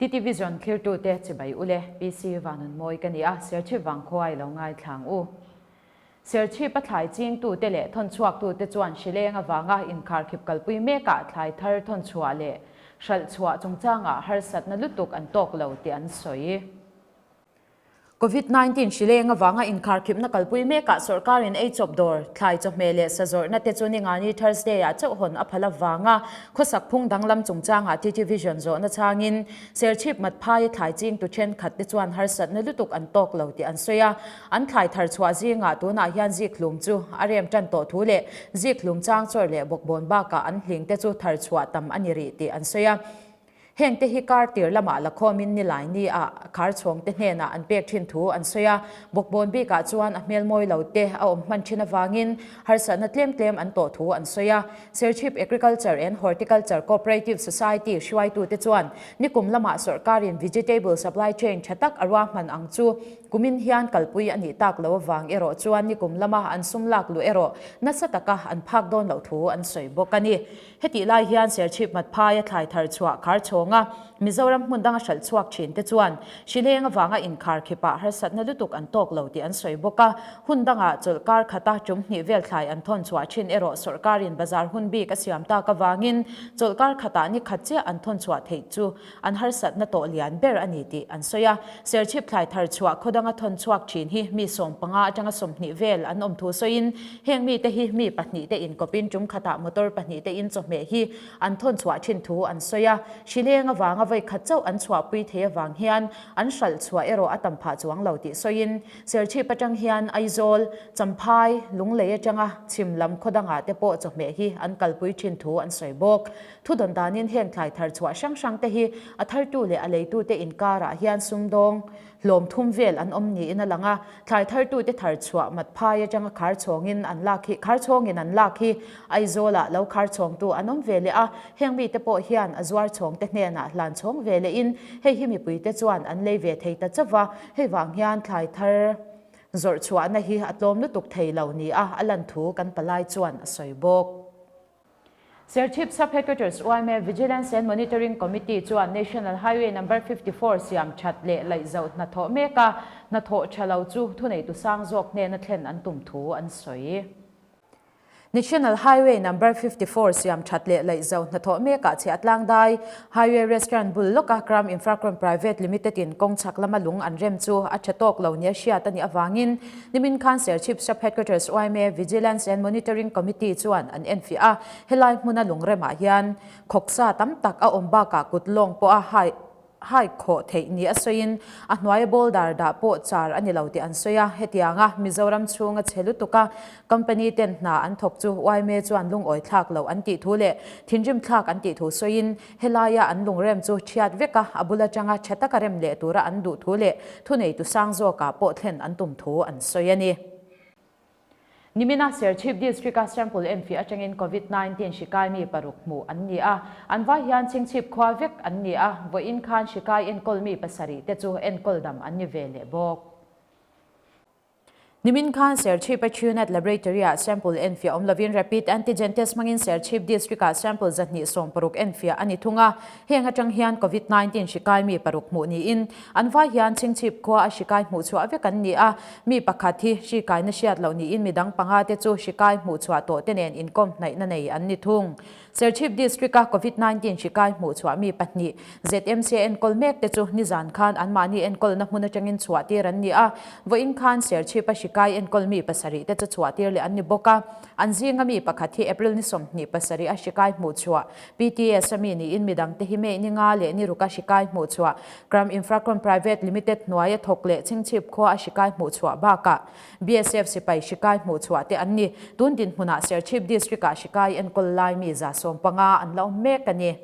TT Vision thlirtute chibai ule, PC Vanunmawi ka ni a, Serchhip vangkhua i lo ngaithlang u. Serchhip a thlai chingtute leh thawnchhuaktute chuan hrileng avanga inkharkhip kalpui mekah thlai thar thawnchhuah leh hralhchhuah chungchangah harsatna lutuk an tawk lo tih an sawi. Covid 19 hrileng avanga inkharkhipna kalpui mekah sawrkarin ei chawp dawr, thlai chawhmeh leh sa zawrhna te chu Ningani Thursday ah chauh hawn a phal avanga khawsak phung danglam chungchangah TT Vision zawhna changin Serchhip Matphai thlai chingtu thenkhat te chuan harsatna lutuk an tawk lo tih an sawi a. An thlai thar chhuah zingah tunah hian zikhlum chu a rem tan tawh thu leh zikhlum chang chawr leh bawkbawn bakah an hling te chu thar chhuah tam a ni rih tih an sawi a. Heng te hi kar tir lamah la khawmin nilai ni ah khar chhawng te hnenah an pek thin thu an sawi a. Bawkbawn bikah chuan a hmel mawi lo te a awm hman thin avangin harsatna tlem tlem an tawh thu an sawi a. Serchhip Agriculture and Horticulture Cooperative Society hruaitute chuan nikum lamah sawrkarin vegetable supply chain tha tak a ruahman ang chu kumin hian kalpui a nih tak lo avang erawh chuan nikum lama an sum lak luh erawh nasa taka an phak dawn loh thu an sawi bawk a ni. Hetih lai hian Serchhip Matphaia thlai thar chhuah khar chhawnga Mizoram hmun danga hralh chhuak thin te chuan hrileng avanga inkhar khipah harsatna lutuk an tawk lo tih an sawi bawk a. Hun dangah chawlhkar khata tum hnih vel thlai an thawn chhuah thin erawh sawrkarin bazar hun bik a siam tak avangin chawlhkar khatah ni khat chiah an thawn chhuah theih chu an harsatna tawh lian ber a ni tih an sawi a. Serchhip thlai thar chhuah khaw danga thawn chhuak thin hi mi 15 atanga 20 vel an awm thu sawiin heng mite hi mi pahnihte inkawpin tum khatah motor pahnihte in chawhmeh hi an thawn chhuah thin thu an sawi a. Hrileng avanga vawi khat chauh an chhuahpui thei avang hian an hralh chhuah erawh a tam phah chuang lo tih sawiin Serchhip atang hian Aizawl, Champhai, Lunglei atanga chhim lam khaw dangah te pawh chawhmeh hi an kalpui thin thu an sawi bawk. Thu dawn danin heng thlai thar chhuah hrang hrang te hi a thartu leh a leitute inkarah hian sumdawng hlawm thum vel an awm niin a lang a. Thlai thartute thar chhuah Matphai atanga khar chhawngin an lak hi khar chhawngin an lak hi Aizawlah lo khar chhawngtu an awm ve leh a, heng mite pawh hian a zuar chhawngte hnenah hlan chhawng ve lehin hei hi mipuite chuan an lei ve thei ta chauh va. Hei vang hian thlai thar zawrh chhuahna hi a tlawm lutuk thei lo nia a lan thu kan palai chuan a sawi bawk. Serchhip Sub-Headquarters yma Vigilance and Monitoring Committee chuan National Highway Number 54 siam that leh laihzauh hnathawh mek a, hnathawh tha lo chu thuneitu sang zawk hnena thlen an tum thu an sawi. National Highway Number 54 siam that leh laihzauh hnathawh mekah chhiah tlang dai Highway Restaurant bul lawka Kram Infracon Private Limited in kawng chhak lama lung an rem chu a tha tawk lo nia hriat a nih avangin Nimin khan Serchhip Sub Headquarters yma Vigilance and Monitoring Committee chuan an enfiah a, helai hmuna lungremah hian khawksa tam tak a awm bakah kut lawng pawh a hai hai khawh theih ni a sawiin a hnuaia boulder dah pawh char a ni lo tih an sawi a, hetianga Mizoram chhunga chhe lutuk a company ten hna an thawk chu yma chuan lungawi thlak loh an tih thu leh thinrim thlak an tih thu sawiin Helaia an lungrem chu thiat vek a, a bul atanga tha taka rem leh tura an duh thu leh thuneitu sang zawkah pawh thlen an tum thu an sawi a ni. Nimina Serchhip District-a sample enfiah atangin Covid 19 hri kai mi paruk hmuh an ni a, an vai hian chhingchhip khua vek an ni a, vawiin khan hri kai enkawl mi pasarih te chu enkawl dam an ni ve leh bawk. Nimin khan Serchhip a Chhunat Laboratory-ah sample enfiah awm lovin Rapid Antigen Test hmangin Serchhip District-ah sample 260 enfiah a ni thung a. Heng atang hian Covid 19 hri kai mi paruk hmuh niin an vai hian Chhingchhip khua a hri kai hmuh chhuah vek an ni a. Mi pakhat hi hri kaina hriat loh niin midang panga te chu hri kai hmuh chhuah tawh te nen inkawm hnaihna nei an ni thung. Serchhip District-a Covid 19 hri kai hmuh chhuah mi pahnih ZMC enkawl mek te chu nizan khan anmahni enkawlna hmun atangin chhuah tir an ni a. Vawiin khan Serchhip-a hri kai enkawl mi pasarih te chu chhuah tir leh an ni bawk a. An zinga mi pakhat hi April ni 27 a hri kai hmuh chhuah PTS a mi niin midang te hi May ni nga leh ni ruka hri kai hmuh chhuah Kram Infracon Private Limited hnuaia thawk leh Chhingchhip khua a hri kai hmuh chhuah bakah BSF sipai hri kai hmuh chhuah te an ni. Tun dinhmunah Serchhip District-ah hri kai enkawl lai mi 150 an la awm mek a ni.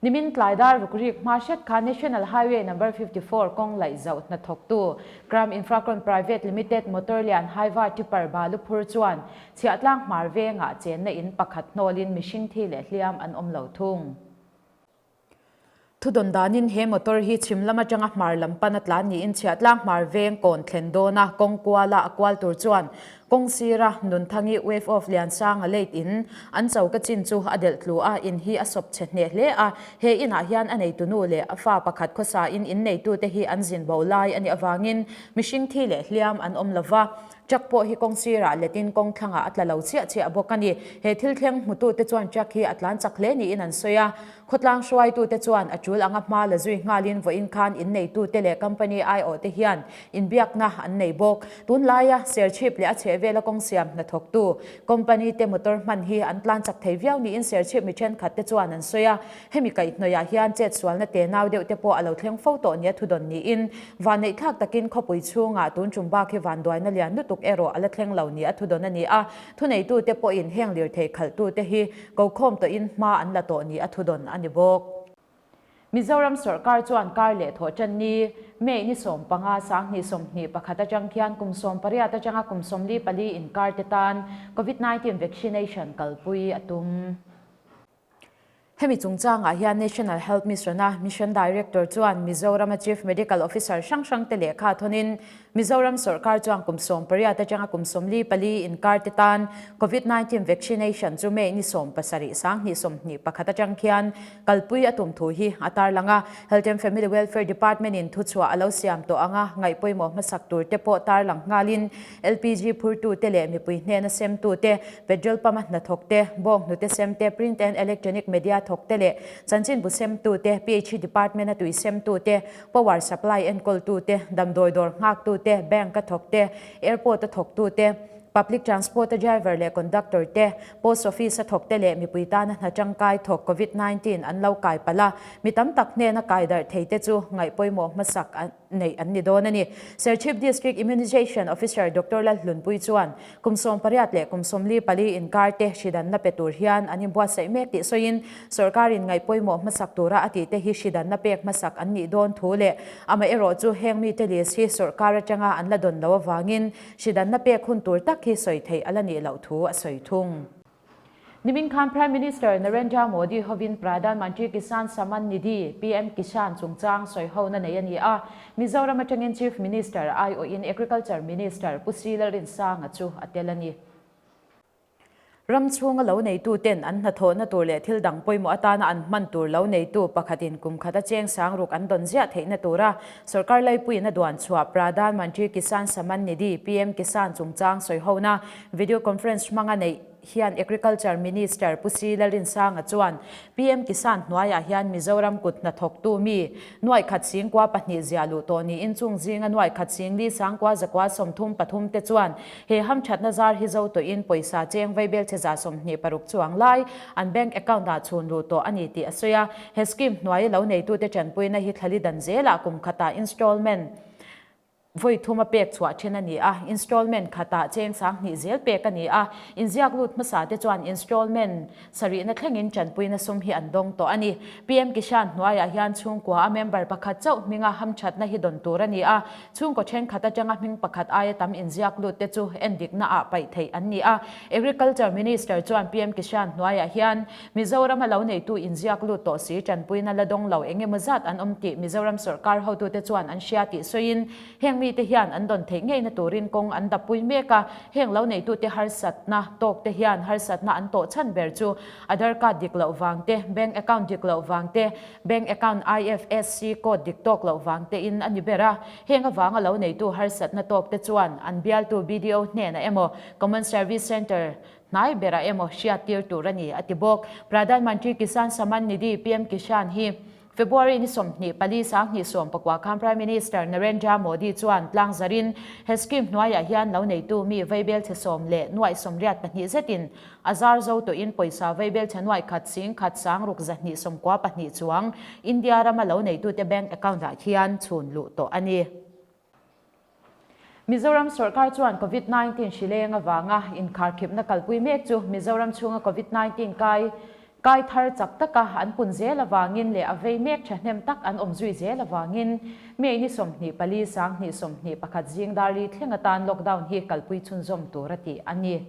Nimin tlai dar ruk rik hma hret khan National Highway Number 54 kawng laih zauh hnathawktu Kram Infracon Private Limited motor lian Hyva Tipper balu phur chuan chhiahtlang hmar vengah chenna in pakhat hnawlin mihring thi leh hliam an awm lo thung. Thudawn danin he motor hi chhim lam atanga hmar lam pan a tlan niin chhiahtlang hmar veng kawn thlen dawna kawng kuala a kual tur chuan Kawng sira Nunthangi Wave of Liansanga late in an choka chin chu a delh tlu a, in hi a sawp chhe hneh hle a. He inah hian a neitu nu leh a fa pakhat khawsa in in neitute hi an zin bo lai a nih avangin mihring thi leh hliam an awm lo va. Truck pawh hi kawng sirah letin kawng thlangah a tla lo chiah chiah bawk a ni. He thil thleng hmutute chuan truck hi a tlan chak hle niin an sawi a. Khawtlang hruaitute chuan a tul anga hma la zui nghalin vawiin khan inneitute leh company aiawhte hian inbiakna an nei bawk. Tunlaia Serchhip leh a chhehvela kawng siam hnathawktu company te motor hman hi an tlan chak thei viau niin Serchhip mi thenkhatte chuan an sawi a. Hemi kaihhnawihah hian chetsualna tenau deuh te pawh a lo thleng fo tawh nia thudawn niin vanneihthlak takin khawpui chhungah tun tum bak hi vanduaina lian lutuk erawh a la thleng lo nia thudawn a ni a. Thuneitute pawhin heng lirthei khalhtute hi kokhawm tawhin hma an la tawh ni a thudawn a ni bawk. Mizoram sawrkar chuan kar leh thawh tan ni, May ni 15, 2021 atang khian kum 18 atanga kum 44 inkar te tan Covid 19 vaccination kalpui a tum. Hemi chungchangah hian National Health Mission-a Mission Director chuan Mizorama Chief Medical Officer hrang hrangte lehkha thawnin Mizoram sawrkar chuan kum 18 atanga kum 44 inkar te tan Covid 19 vaccination chu May ni 17 2021 atang khian kalpui a tum thu hi a tarlang a. Health and Family Welfare Department-in thuchhuah a lo siam tawh anga ngaih pawimawh hmasak tur te pawh tarlang nghalin LPG phurtute leh mipui hnena semtute, petrol pump-a hnathawkte, bawng hnute semte, print and electronic media thawkte leh chanchinbu semtute, PHE department-a tui semtute, power supply enkawltute, damdawi dawr nghaktute, bank-a thawkte, airport-a thawktute, public transport-a driver leh conductor-te, post office-a thawkte leh mipui tana hna tangkai thawk covid 19 an lo kai palh a, mi tam tak hnena kai darh theite chu ngaih pawimawh hmasak a. neih an ni dawn a ni. Serchhip District Immunisation Officer Doctor Lalhlunpui chuan kum 18 leh kum 44 inkar te hridanna pe tur hian an inbuatsaih mek tih sawiin sawrkarin ngaih pawimawh hmasak tura a tihte hi hridanna pek hmasak an nih dawn thu leh amaherawh chu heng mite list hi sawrkar atanga an la dawn loh avangin hridanna pek hun tur tak hi sawi theih a la nih loh thu a sawi thung. Nimin khan Prime Minister Narendra Modi hovin Pradhan Mantri Kisan Samman Nidhi, PM Kisan, chungchang sawihona nei a ni a. Mizoram atangin Chief Minister aiawhin Agriculture Minister Pu C Lalrinsanga chu a tel a ni. Ram chhunga lo neituten an hnathawhna tur leh thil dang pawimawh atana an hman tur lo neitu pakhatin kum khata cheng sang ruk an dawn ziah theihna tura sawrkar laipuiin a duan chhuah Pradhan Mantri Kisan Samman Nidhi, PM Kisan, chungchang sawihona video conference hmanga neih hian Agriculture Minister Pu C Lalrinsanga chuan PM Kisan hnuaiah hian Mizoram kut hnathawktu mi nuaih khat singkua pahnih ziah luh tawh niin chung zinga nuaih khat singli sangkua zakua 33 te chuan he hamthatna zar hi zo tawhin pawisa cheng vaibel che za 26 chuang lai an bank account ah chhun luh tawh a ni tih a sawi a. He scheme hnuaia lo neitute tanpuina hi thlali dan zelah kum khatah installment Vawi thum a pek chhuah then a ni a, installment khatah cheng 2000 zel pek a ni a, inziak lut hmasa te chuan installment sarihna thlengin tanpuina sum hi an dawng tawh a ni. PM Kishan hnuaiah hian chhungkua a member pakhat chauh hminga hamthatna hi dawn tur a ni a, chhungkaw thenkhat atanga hming pakhat aia tam inziak lut te chu endikna ah paih theih an ni a. Agriculture Minister chuan PM Kishan hnuaiah hian Mizoram a lo neitu inziak lut tawh si tanpuina la dawng lo eng emaw zat an awm tih Mizoram sawrkar hotute chuan an hria tih sawiin heng mite hian an dawn theih ngeina turin kawng an dappui mek a, heng lo neitute harsatna tawk te hian harsatna an tawh chhan ber chu Aadhaar card dik loh vang te, bank account dik loh vang te, bank account IFSC code dik tawk loh vang te in a ni ber a, heng avanga lo neitu harsatna tawk te chuan an bialtu BDO hnenah emaw Common Service Centre Hnai berah emaw hriat tir tur a ni, a ti bawk. Pradhan Mantri Kisan Samman Nidhi, PM Kishan, hi February ni 24 2019 khan Prime Minister Narendra Modi chuan tlang zarin he scheme hnuaiah hian lo neitu mi vaibel chhe sawm leh nuaih 82 zetin a zar zo tawhin pawisa vaibel chhe nuaih khat sing khat sang ruk 292 chuang India rama lo neitute bank account-ah khian chhun luh tawh a ni. Mizoram sawrkar chuan Covid 19 hri leng avanga inkharkhipna kalpui mek chu Mizoram chhunga Covid 19 kai kai thar chak taka an pun zel avangin leh a vei mek thahnem tak an awm zui zel avangin May ni 24 2021 zing dar li thleng atan lockdown hi kalpui chhunzawm tur a tih a ni.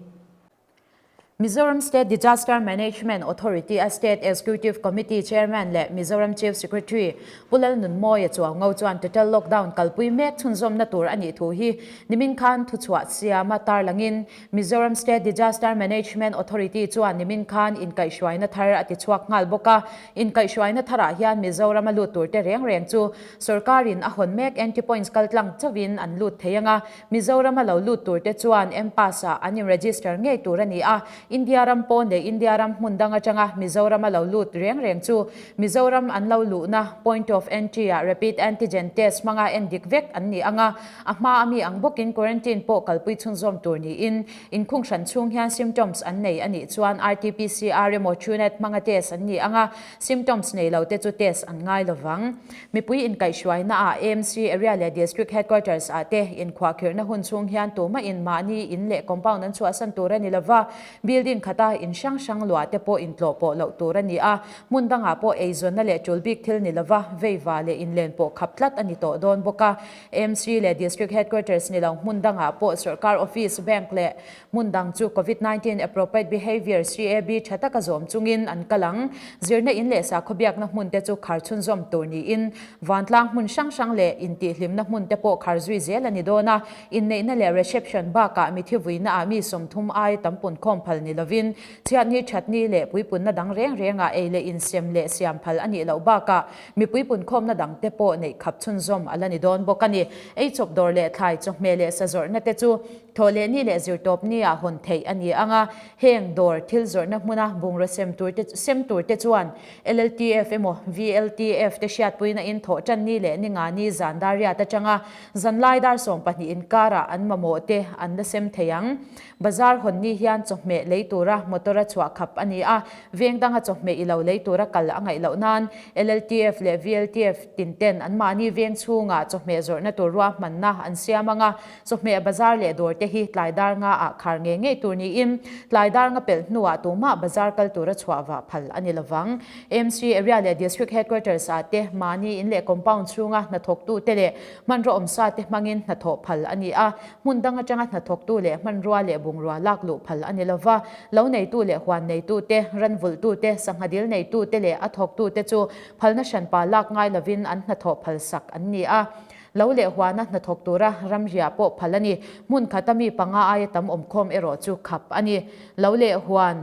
Mizoram State Disaster Management Authority a State Executive Committee Chairman leh Mizoram Chief Secretary Pu Lalnunmawia Chuaungo chuan Total Lockdown kalpui mek chhunzawmna tur a nih thu hi nimin khan thuchhuah siama tarlangin Mizoram State Disaster Management Authority chuan nimin khan inkaihhruaina thar a tichhuak nghal bawk a. Inkaihhruaina tharah hian Mizorama lut turte reng reng chu sorkarin a hawn mek entry points kaltlang chauhin an lut thei ang a. Mizorama lo lut turte chuan M-Pass ah an in-register ngei tur a ni a, India ram pawn leh India ram hmun dang atanga Mizorama lo lut reng reng chu Mizoram an lo luhna point of entry ah rapid antigen test hmanga en dik vek an ni ang a, a hma a mi ang bawkin quarantine pawh kalpui chhunzawm tur niin inkhung hran chhung hian symptoms an nei a nih chuan RT-PCR emaw TrueNat hmanga test an ni ang a, Symptoms nei lo te chu test an ngai lo vang. Mipui inkaihhruaina ah AMC area leh District Headquarters ah te inkhuahkhirhna hun chhung hian tumah in mahni in leh compound an chhuahsan tur a ni lo va, building khata in hrang hrang luah te pawh intlawh pawh loh tur a ni a, hmun dangah pawh eizawnna leh tul bik thil ni lo va, veiva leh inlen pawh khap tlat a ni tawh dawn bawk a. AMC leh District Headquarters ni lo hmun dangah pawh sawrkar office, bank leh Hmun dang chu Covid 19 Appropriate Behaviour, CAB, tha taka zawm chungin an kal ang. Zirna in leh sakhaw biakna hmun te chu khar chhunzawm tur niin vantlang hmun hrang hrang leh intihhlimna hmun te pawh khar zui zel a ni dawn a. Inneihna leh reception bakah mithi vuina ah mi 30 ai tam punkhawm phal ni lovin chhiatni thatni leh puipunna dang reng rengah ei leh insem leh siam phal a nih loh bakah mipui punkhawmna dang te pawh neih khap chhunzawm a la ni dawn bawk a ni. Eichawp dawr leh thlai chawhmeh leh sa zawrhna te chu Thawhlehni leh zirtawpni ah hawn theih a ni ang a, heng dawr thil zawrhna hmuna bungraw sem tur te sem tur te chuan LLTF emaw VLTF te hriatpuina in thawh tan ni leh ni nga ni zan dar riat atanga zanlai dar 12 inkarah an mamawh te an la sem thei ang. Bazar hawn ni hian chawhmeh lei tura motor a chhuah khap a ni a, veng danga chawhmeh i lo lei tura kal a ngaih loh nan LLTF leh VLTF tin ten anmahni veng chhungah chawhmeh zawrhna tur ruahmanna an siam ang a, Chawhmeh bazar leh dawr te hi tlai dar nga ah khar ngei ngei tur niin tlai dar nga pelh hnuah tumah bazar kal tura chhuah vah phal a ni lovang. AMC area leh District Headquarters ah te mahni in leh compound chhunga hnathawktu te leh hmanraw awmsa te hmangin hnathawh phal a ni a, hmun dang atanga hnathawktu leh hmanrua leh bungrua lak luh phal a ni lova. Lo neitu leh huan neitu te, ranvulhtu te, sangha dil neitu te leh a thawktu te chu phalna hranpa lak ngai lovin an hnathawh phalsak an ni a. Lo leh huana hnathawk tura ramriah pawh phal a ni. Hmun khata mi panga aia tam awmkhawm erawh chu khap a ni. Lo leh huan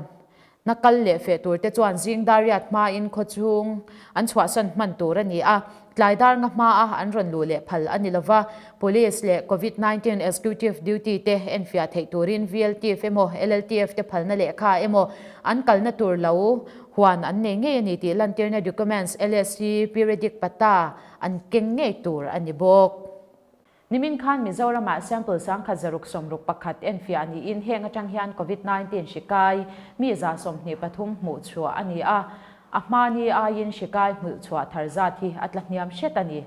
na kal leh feh tur te chuan zing dar riat hmain khawchhung an chhuahsan hman tur a ni a, tlai dar nga hmaa an rawn luh leh phal a ni lova. Police leh Covid 19 Executive Duty te enfiah theih turin VLTF emaw LLTF te phalna lehkha emaw an kalna tur lo huan an nei ngei a ni tih lantirna documents LSC Periodic Patta an keng ngei tur a ni bawk. Nimin khan Mizoramah sample 1661 enfiah niin heng atang hian Covid 19 hri kai mi 123 hmuh chhuah a ni a, a hmani aiin hri kai hmulh chhuah thar zat hi a tla hniam hret a ni.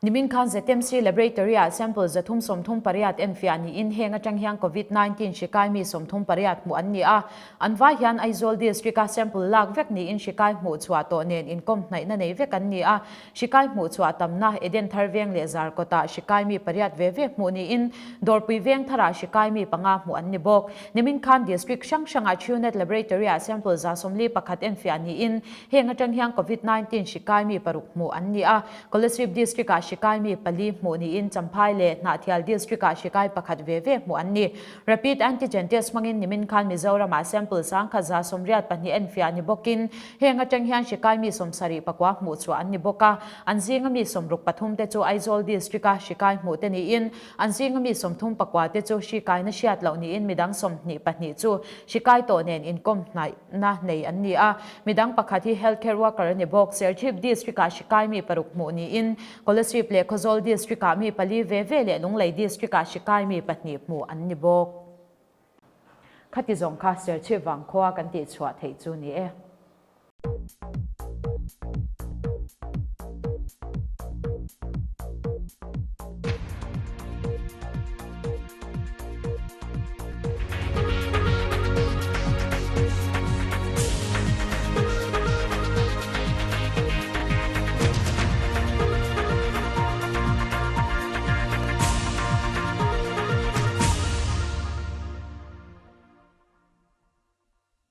Nimin khan ZMC Laboratory-ah sample 338 enfiah niin heng atang hian Covid 19 hri kai mi 38 hmuh an ni a, An vai hian Aizawl District-a sample lak vek niin hrikai hmuh chhuah tawh nen inkawm hnaihna nei vek an ni a. Hrikai hmuh chhuah tamna Eden Thar Veng leh Zarkawtah hrikai mi pariat ve ve hmuh niin Dawrpui Veng tharah hrikai mi panga hmuh an ni bawk. Nimin khan District hrang hrangah Truenat Laboratory-ah sample 41 enfiah niin heng atang hian Covid 19 hrikai mi paruk hmuh an ni a. Kolasib District-ah hrikai mi pali hmuh niin Champhai leh Hnahthial District-ah hrikai pakhat ve ve hmuh an ni. Rapid antigen test hmangin nimin khan Mizoramah sample 1182 enfiah ni bawkin heng atang hian hri kai mi 74 hmuh chhuah an ni bawk a. An zinga mi 63 te chu Aizawl District-a hri kai hmuh te niin an zinga mi 34 te chu hri kaina hriat loh niin midang 22 chu hri kai tawh nen inkawm hnaihna nei an ni a. Midang pakhat hi healthcare worker a ni bawk. Serchhip District-ah hri kai mi paruk hmuh niin Kolasib leh Khawzawl District-ah mi pali ve ve leh Lunglei District-ah hri kai mi pahnih hmuh an ni bawk. Khati zawng kha Serchhip vangkhua kan tihchhuah theih chu ni e.